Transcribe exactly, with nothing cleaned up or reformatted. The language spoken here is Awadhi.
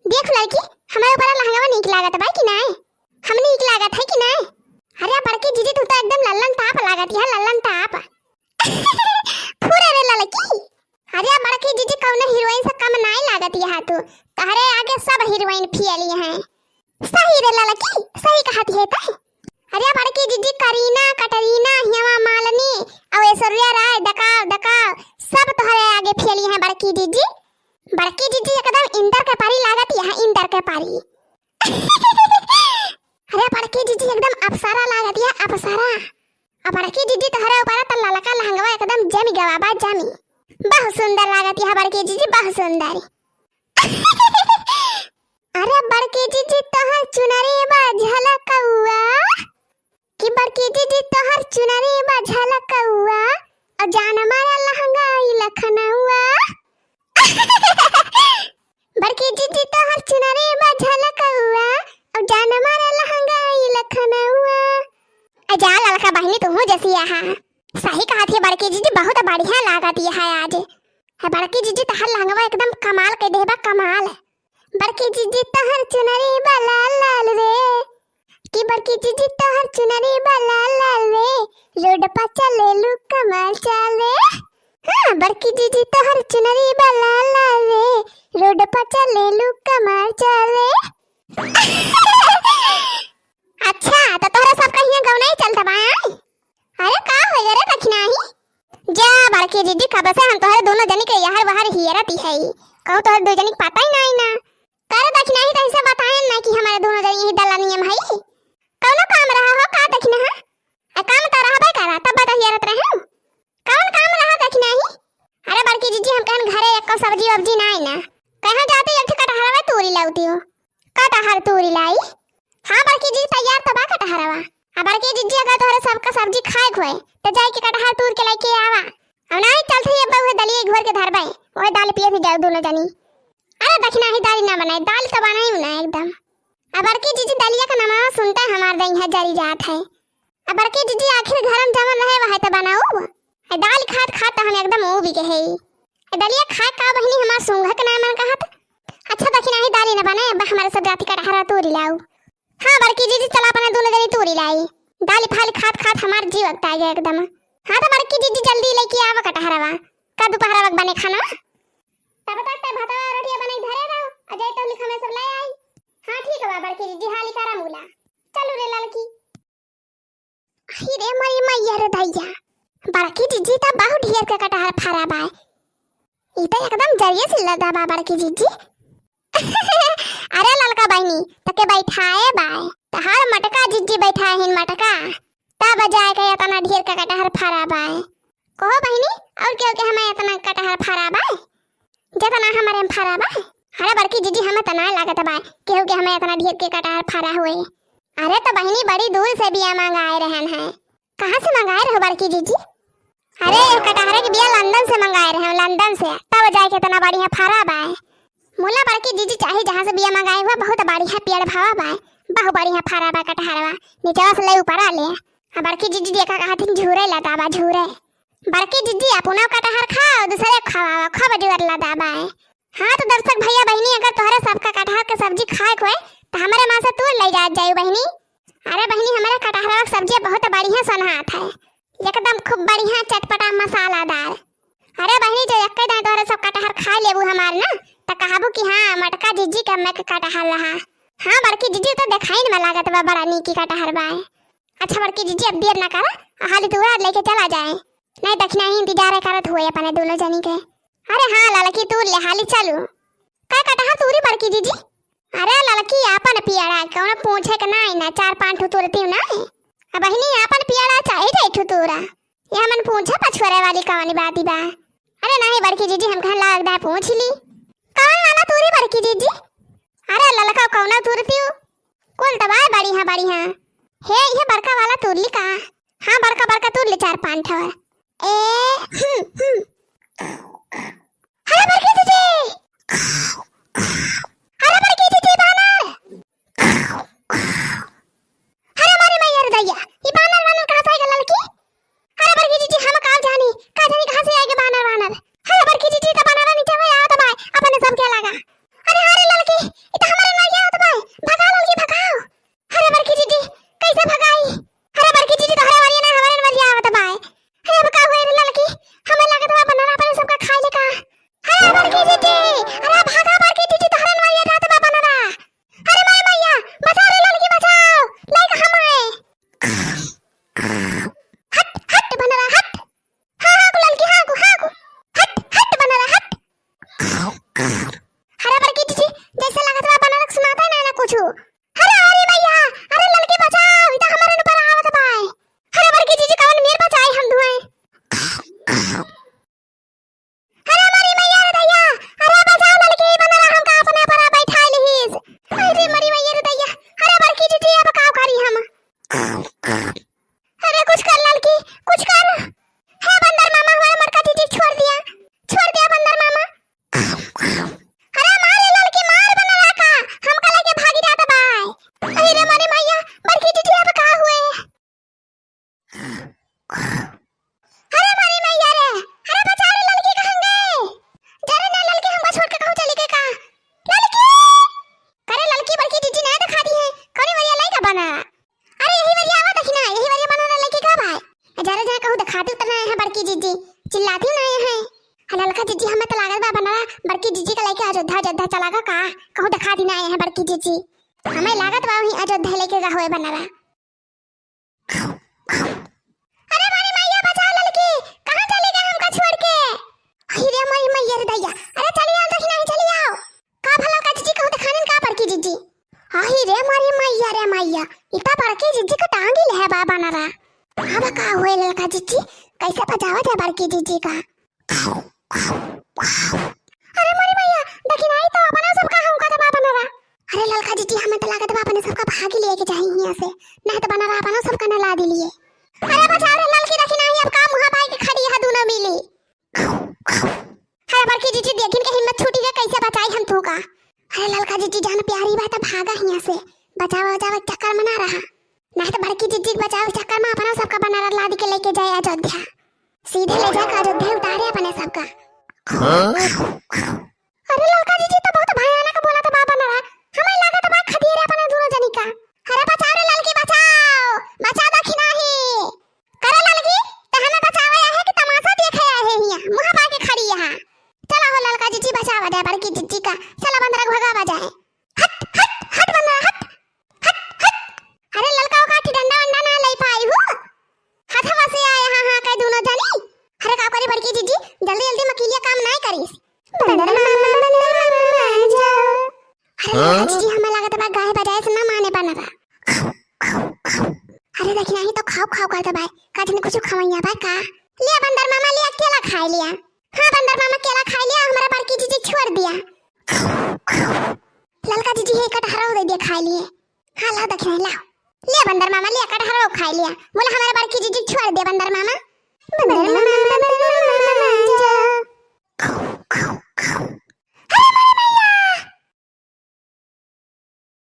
देख लड़की, हमरे ऊपर लहंगवा नीक लागत बा कि नाय? हम नीक लागत है कि नाय? अरे बड़की जीजी, तू तो एकदम लल्लन टाप लागत है, लल्लन टाप। फुरे रे ललकी। अरे बड़की जीजी, कौनो हीरोइन से कम नाय लागत है तू। तहरे आगे सब हीरोइन फेल हैं। सही रे ललकी, सही कहत है तै। अरे बड़की जीजी, करीना, कटरीना, हेमा मालिनी, और ऐश्वर्या राय, दकाव, दकाव, सब तोहरे आगे फेल हैं बड़की जीजी। बड़की जीजी एकदम इंदर के परी लागत है, इंदर के परी। अरे बड़की जीजी एकदम अप्सरा लागत है, अप्सरा। अब बड़की जीजी तोहरे ऊपर त ललका लहंगवा एकदम जमी गवा बा, जमी। बहुत सुंदर लागत है बड़की जीजी, बहुत सुंदर। अरे बड़की जीजी तोहर चुनरी बा झलकउआ, कि बड़की जीजी तोहर चुनरी बा झलकउआ, और जान मारे लहंगा ई लखनउआ। बड़की जीजी तोहर चुनरी बा झलकउआ, और जान मारे लहंगा ई लखनउआ। ए जा ललका बहिनी, तुहू जैसी आहा। सही कहत है बड़की जीजी, बहुत बढ़िया लागत है आज। है बड़की जीजी, तोहर लहंगवा एकदम कमाल के देबा, कमाल। बड़की जीजी तोहर चुनरी बा लाल लाल रे, कि बड़की जीजी तोहर चुनरी बा लाल लाल रे, रोड पर चलेलू कमाल चाल रे। हाँ, बड़की जीजी तोहर चुनरी बा लाल लाल रे, रोड पर चलेलू कमाल चाल रे। अच्छा, तो तोहरा सबका हियाँ गौनई चलत बा, आय? अरे का होई रे दखिनाही? जा बड़की जीजी, कब से हम तोहरे दोनों जनी के यहर वहर हियरत ही हई। कहूँ तोहरे दो जनी के पता ही नाई ना। का रे दखिनाही, तैसे बतायन ना कि हमरे दोनों जनी यही दलानिया में हई। कौनो काम रहा हो का दखिनाहा? आ काम तो रहबे करा, तब बता हियरत रहे। कौन काम रहा दखिनाही? अरे बड़की जीजी, हम कहन घरे एको सब्जी वब्जी नाई ना। कहाँ जाते एक ठे कटहरवा तूरी लाउती हो। कटहर तूरी लाई? हाँ बड़की जीजी, तैयार तो बा कटहरवा। आ बड़की जीजी, अगर तोहरे सबका सब्जी खाए के होए, तो जाई के कटहर तूर के लेके आवा। अब नाई चलत ही, अब उहे दलिया घोर के धरबे, उहे दाल पिए थी जाओ दोनों जनी। अरे दखिनाही, दाल ना बनाए, दाल तो बनाई ना एकदम। आ बड़की जीजी, दलिया का नाम सुनता है हमार दहिया जरी जात है। आ बड़की जीजी, आखिर घर में जवन रहे वह तो बनाऊ। ए दाल खात खात तो हम एकदम ऊब गए है। ए दलिया खाए का बहिनी, हमार सूंघ के ना मन कहत। अच्छा दखिनाही, दाल ही ना बने, अब हमारे सब जाती कटहरा तूरी लाऊ। हाँ बड़की जीजी, चला अपने दोनों जनी तूरी लाई। दाल फाल खात खात हमार जीव अगता गया एकदम। हाँ तो बड़की जीजी, जल्दी लेके आवा कटहरवा, का दोपहरवा के बने खाना। तब तक ते भतवा रोटिया बनाई धरे रहो, अजय तो लिख हमें सब ले आई। हाँ ठीक बा बड़की जीजी, हाली करा मूला। चलू रे ललकी। अही रे मरी मैया रे दैया, बड़की जीजी त बहुत ढेर के कटहर फरा बा। ई त एकदम जरिए से लदा बा बड़की जीजी। अरे ललका बहिनी, तके बैठाए बाय, तहार मटका जिज्जी बैठाए हिन मटका, तब जाए के इतना ढेर के कटहर फरा बाय। कहो बहिनी, और केहू के हमें इतना कटहर फरा बाय, जितना हमारे में फरा बाय? अरे बड़की जिज्जी, हमें तना लागत बाय केहू के हमें इतना ढेर के कटहर फरा हुए। अरे तो बहिनी, बड़ी दूर से बिया मंगाए रहन है। कहाँ से मंगाए रहो बड़की जिज्जी? अरे, ये कटहरे के बिया लंदन से मंगाए रहे, लंदन से। तब जाए के इतना बढ़िया फरा बाय। मुला बड़की जिज्जी, चाहे जहाँ से बिया मंगाए हुआ, बहुत बढ़िया पेड़ भावा बाय, बहुत बढ़िया फरा बा कटहरवा, नीचवा से ले ऊपर आ ले। आ बड़की जिज्जी देखा कहत हिन, झूरे लदा बा, झूरे। बड़की जिज्जी, अपना कटहर खाओ, दूसरे खवाओ, खूब जोर लदा बाय। हाँ तो दर्शक भैया बहिनी, अगर तोहरे सबका कटहर के सब्जी खाए के होए, तो हमारे माँ से तूर ले जात जायु बहिनी। अरे बहिनी, हमारे कटहरवा के सब्जी बहुत बढ़िया सोनहात है, एकदम खूब बढ़िया चटपटा मसालादार। अरे बहिनी, जो एक्के दाएं तोहरे सब कटहर खा लेबू हमार ना, त कहबू कि हाँ, मटका जिज्जी के अम्मा के कटहर रहा। हाँ बड़की जिज्जी, तो देखाइन में लागत बा बड़ा नीकी कटहर बाय। अच्छा बड़की जिज्जी, अब देर ना करा, हाली तूरा लेके चला जाए, नहीं दखिनाही इंतजार करत हुए अपने दोनों जनी के। अरे हाँ ललकी, तूर ले हाली चलू। का कटहर तूरी बड़की जिज्जी? अरे ललकी, आपन पियड़ा, कौनो पूछे के नाई ना, चार पाँच ठो तुरती ना। अब बहिनी, आपन पियड़ा चाहे ढेर ठो तूरा, ये हमन पूछे पछुआरे वाली कौन बाती बा? अरे नहीं बड़की जिज्जी, हम कहन लागत है पूछ ली। कौन वाला तूरी बड़की जिज्जी? अरे ललका कौनो तुरती, कुल दवाई बढ़िया बढ़िया। हे, ये बड़का वाला तुरली का? हाँ बड़का बड़का तुरली चार पाँच ठो। ए, हम्म, हम्म। अरे बड़की जिज्जी! अरे बड़की जिज्जी, बानर! अरे मारे मैया रे दैया, ई बानर वानर कहाँ से आइगा ललकी? अरे बड़की जिज्जी, हम का जानी, का जानी कहाँ से आइगा बानर वानर। अरे बड़की जिज्जी, त बानर नीचे में आवत बाय, अपने सब के लगा। अरे अरे ललकी, ई त चला गा का? कहूँ देखा दी ना आए हैं बड़की जीजी। हमें लागत बा वहीं अयोध्या लेके गा हुए बनरा। अरे मोरी मैया, बचाओ ललकी, कहाँ चली गई हमका छोड़ के? अहि रे मोरी मैया रे दैया, अरे चली आओ, देखी नहीं चली आओ। का भला का जीजी कहूँ देखानिन का बड़की जीजी? अहि रे मोरी मैया रे मैया, इता बड़की जीजी का टांगी ले है बा बनरा। अब का हुए ललका जीजी, कैसे बचावा जाए बड़की जीजी का? अरे मोरी मैया, देखी नाही तो अपना सबका हमका दबा बनरा। अरे ललका जीजी, हमें तो लागत बा अपने सबका भागी लेके जाई हियां से, नहीं तो बनरा अपना सबका न लादी लिए। अरे बचाओ रे ललकी, देखी नाही अब का मुहा पाई के खड़ी है दोनों मिली। अरे बड़की जीजी, देखिन के हिम्मत छूटी गई, कैसे बचाई हम तू का? अरे ललका जीजी, जान प्यारी बात है, भागा हियां से, बचावा बचावा चक्कर में ना रहा, नहीं तो बड़की जीजी के बचावा चक्कर में अपना सबका बनरा लादी के लेके जाए अयोध्या। सीधे ले जाके अयोध्या उतारे अपने सबका। हाँ? अरे ललका जीजी तो बहुत भयानक बोला था बा बनरा, हमें लागत बा खदिए रे अपने दोनों जनी का। अरे बचाओ रे ललकी, बचाओ, बचा दो कि नाही? करे ललकी, तो हमें बचावे आए है कि तमाशा देखे आए है हियां? मुंह बाके खड़ी यहाँ। चला हो ललका जीजी, बचावा दे बड़की जीजी का, चला बनरा भगावा जाए। हट हट हट बनरा, हट हट हट। अरे ललका ओका डंडा वंडा ना ले पाई हूँ, हाथवा से आए हाँ हाँ कह दोनों जनी। अरे का करी बड़की जीजी, जल्दी जल्दी मकीलिया काम नाय करीस। बंदर मामा, बंदर मामा, आ जाओ। अरे हाँ? जीजी, हमें लागत बा गाय बजाए से ना माने बनरा। अरे देखी नाही तो खाओ खाओ करत बा, का जनी कुछ खवैया बा का? ले बंदर मामा, ले केला खाए लिया। हाँ बंदर मामा, केला खाए लिया, हमारा बड़की जीजी छोड़ दिया। ललका जीजी है कटहरा दे दिया खाए लिए। हाँ ला देखी नाही, लाओ। ले बंदर मामा, ले कटहरा खाए लिया। बोला हमारा बड़की जीजी छोड़ दिया बंदर मामा। बंदर